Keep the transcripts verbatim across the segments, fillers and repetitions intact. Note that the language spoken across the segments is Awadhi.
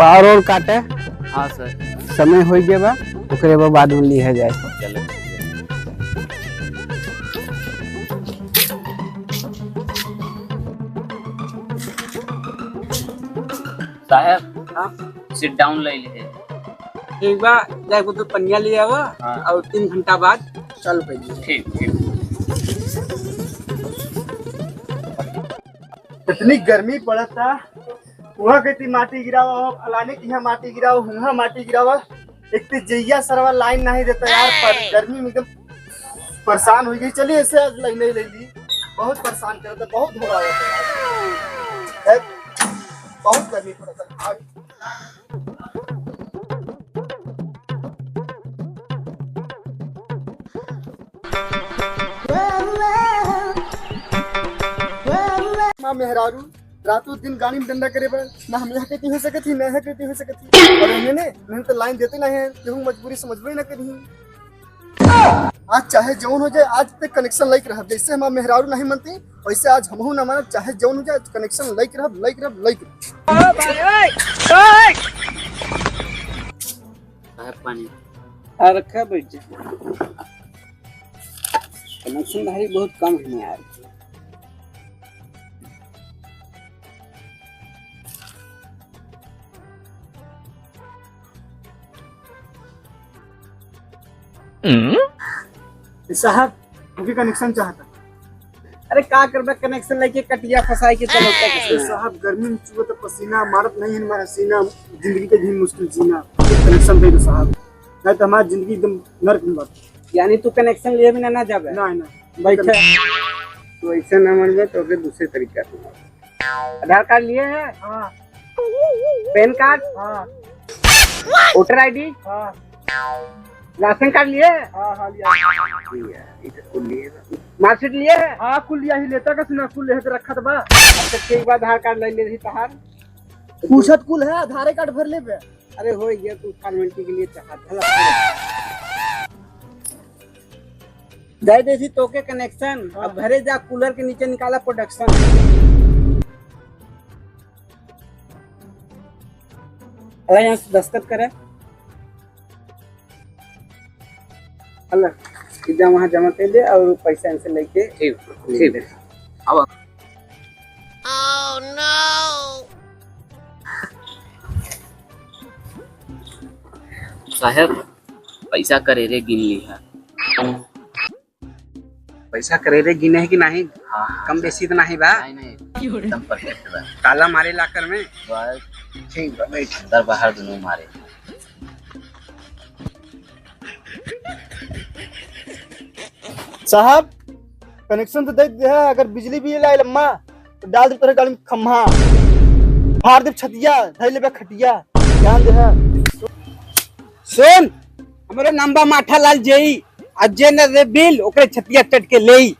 और, और काटे? हाँ सर। समय होइ गया बा, ओकरे बा बाद में लिहे जाए। चलो। साहब, हाँ? Sit down ले ले। ठीक बा, जाए को तो पनिया ले आवा हाँ। और तीन घंटा बाद चालू कर दिए। ठीक, ठीक। इतनी गर्मी पड़ता, वहाँ कहती माटी गिरावा, फलाने की यहाँ माटी गिरावा, हुआ माटी गिरावा। एक तो जइया सरवा लाइन नहीं देता यार, पर गर्मी में एकदम परेशान हो गई। चलिए, ऐसे आज लाइन नहीं ले ली, बहुत परेशान करता, बहुत हो रहा है यार। बहुत गर्मी पड़ता। माँ मेहरारू, रातों दिन गाड़ी में डंडा करे बा, ना हम यहाँ कहती हो सकत ही, ना यहाँ कहती हो सकत ही। और उन्हें ने, उन्हें तो लाइन देते नहीं है, केहू मजबूरी समझबे ना करी। आज चाहे जौन हो जाए, आज तक कनेक्शन लाइक रहब। जैसे हमार मेहरारू नहीं मनती, वैसे आज हमहू ना मानब, चाहे जौन हो जाए, कनेक्शन लाइक रहब, लाइक रहब, लाइक रहब। साहब, पानी। आ, रखा, बैठ जा। कनेक्शन भाई बहुत कम है यार। साहब, हमके कनेक्शन चाहता। अरे का करबे, कनेक्शन लेके कटिया फंसाई के चलो। अरे साहब, गर्मी में चुआ तो पसीना मारत नहीं है हमारा सीना, जिंदगी के भी मुश्किल जीना। कनेक्शन दे दो साहब, नहीं तो हमारी जिंदगी एकदम नर्क में बात। यानी तू कनेक्शन लिए बिना ना जाबे? ना, ना। बैठे। तो ऐसा ना मनबे तो ओके दूसरे तरीका से। आधार कार्ड लिए है? हाँ। PAN card? हाँ। Voter ID? हाँ। राशन कार्ड लिए? हाँ, हाँ, लिया। लिया, इधर कुल लिए। मार्कशीट लिए? हाँ, कुल लिया ही लेता का सुना, कुल लेके रखा था बा। अच्छा, ठीक बा, आधार कार्ड ले ले रही तहार। पूछत कुल है, आधार कार्ड भर लेबे। अरे, हो गया, तू फॉर्मेलिटी के लिए चाहत है। दे देसी तोके कनेक्शन, हाँ। अब घरे जा, कूलर के नीचे निकाला प्रोडक्शन। अरे, यहाँ से दस्तखत करे। अल्लाह, इजा वहाँ जमा कर दे और पैसा इनसे लेके ठीक, ठीक। अब साहेब, पैसा करेरे गिन लिहा। पैसा करेरे गिने है कि नहीं? हाँ, हाँ, कम बेसी तो नहीं बा? नहीं, नहीं, एकदम परफेक्ट बा। ताला मारे लाकर में? बस, ठीक बा, बैठ। अंदर बाहर दोनों मारे। साहब, कनेक्शन तो दे दे है, अगर बिजली बिल आइल अम्मा, तो डाल दे तोरे गाड़ी में खम्हा, फाड़ दे छतिया, धइ लेबे खटिया, ध्यान दे है। सुन, हमरो नाम बा माठा लाल जेई, आ जे न दे बिल, ओकरे छतिया चट के लेई।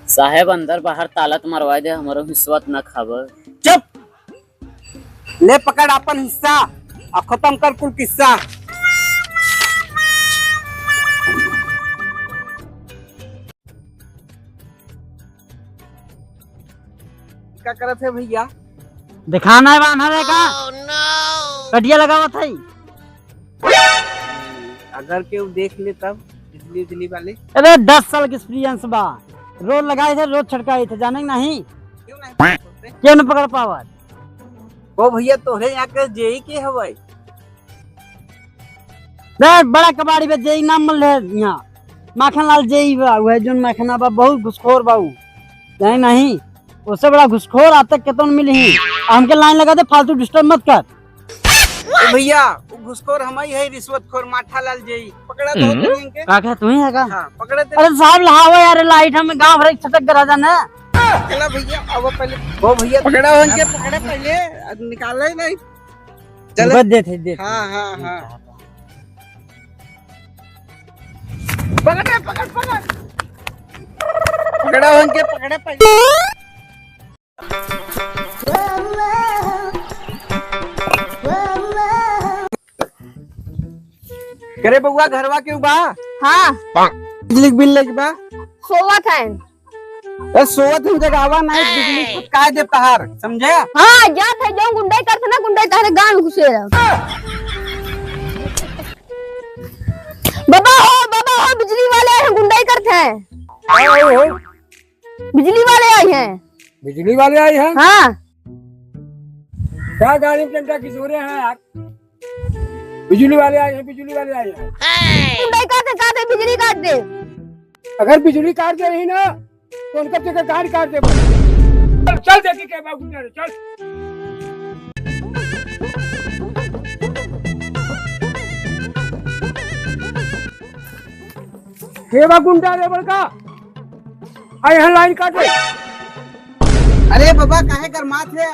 साहेब, अंदर बाहर ताला त मरवा दे, हमरो हिस्सा त ना खाब। चुप! ले पकड़ आपन हिस्सा, आ खतम कर कुल किस्सा। का करत है भैया? दिखाना है बान्हा रे का? कटिया लगावत है। अगर केहू देख ले तब बिजली उजली वाले। अरे दस साल के एक्सपीरियंस बा, रोज लगाई थे, रोज छटकाई थे, जाने के नहीं? क्यों नहीं पकड़ सकते? क्यों न पकड़ पावत? ओ भैया, तोहरे यहाँ के जेई के हवै? बे, बड़ा कबाड़ी बे, जेई नाम मल है यहाँ। माखन लाल जेई बा, वह जोन माखना बा, बहुत घुसखोर बा उ। जाने नहीं, उससे बड़ा घुसखोर आज तक केतन मिली ही। हमके लाइन लगा दे, फालतू डिस्टर्ब मत कर। ए भैया, वो घुसखोर हम ही है, रिश्वतखोर माठा लाल जेई। पकड़ा तो हम्म, तनी इनके। का कहे, तू ही है का? हाँ, पकड़ा तो। अरे साहब, लहावा यार, लाइट हमें गांव भर एक छटक के राजा ना। चला भैया, अब पहले। ओ भैया, पकड़ा हो इनके, पकड़ा पहले, अब निकाला ही नहीं। चल। बस देत है, देत है। हाँ, हाँ, हाँ। पकड़ रे, पकड़, पकड़। पकड़ा हो इनके, पकड़े पहले। करे बउआ, घरवा के बा? हाँ। बिजली के बिल लेके बा? सोवत है। ए, सोवत ही जगावा नहीं, बिजली कुछ काहे दे तहार, समझे? हाँ, जात है, जो गुंडई करत है ना, गुंडई तहरे गाँव में घुसे रहो। बाबा हो, बाबा हो, बिजली वाले आए हैं, गुंडई करत हैं। आए हो? बिजली वाले आए हैं। बिजली वाले आए हैं? हाँ। क्या गाड़ी में डंडा घिसोरे हैं यार? बिजली वाले आए हैं, बिजली वाले आए हैं। गुंडई करत हैं, कहत हैं बिजली काट दे। अगर बिजली काट दे रही ना, तो उनका तो गाड़ी काट दे। चल, चल देखी के बा गुंडा रे, चल। के बा गुंडा रे बड़का? आ यहाँ लाइन काटे। अरे बाबा, काहे गरमात है?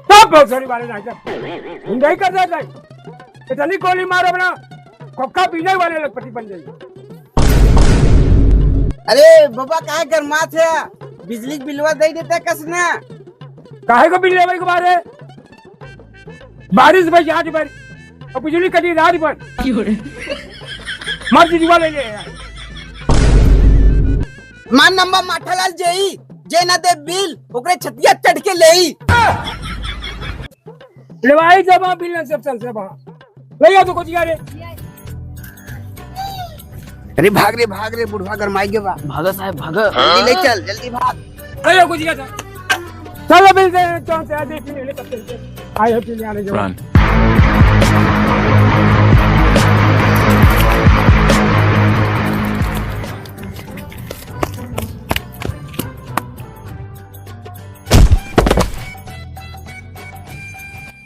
सब बहुत सारी बारे ना जब गुंडई कर देता है। इतनी गोली मारो ना, खोखा पीने वाले लखपति बन जाएंगे। अरे बाबा, काहे गरमात है? बिजली के बिलवा दे देता कस ना। काहे को बिल लेवे के बारे? बारिश भाई आज भर और बिजली कटी रात भर। मार दीजिए वाले ले यार। मान नंबर माठालाल जेई, जे ना दे बिल, ओकरे छतिया चढ़ के लेई। लेवाई जमा बिल न सब चल से बहा। ले आ तो कुछ यार। अरे भाग रे, भाग रे, बुढ़वा गरमाई के बा। भागा साहब, भागा। जल्दी ले चल, जल्दी भाग। अरे कुछ यार। चलो बिल दे, कौन से आदमी पीने ले तब चलते। आए हो पीने आने जमा। Run।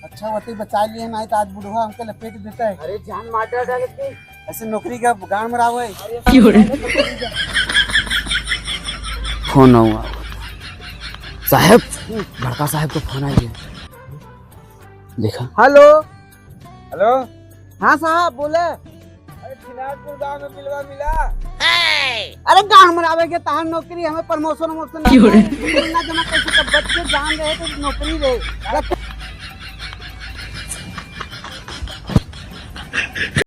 अच्छा, वतई बचा लिए, नहीं तो आज बुढ़वा हमके लपेट देता है। अरे, जान मार डाले तू। ऐसे नौकरी का गांड मरावे। फोन हुआ। साहब, बड़का साहब को फोन आ गया। देखा। हेलो। हेलो। हाँ साहब, बोले। अरे, खिनारपुर गांव में बिलवा मिला। अरे, गांड मरावे के तहार नौकरी, हमें प्रमोशन वमोशन ना क्यों रे? मिले। बिल ना जमा कैसे, तब बच के जान रहे तो नौकरी रहे। अरे,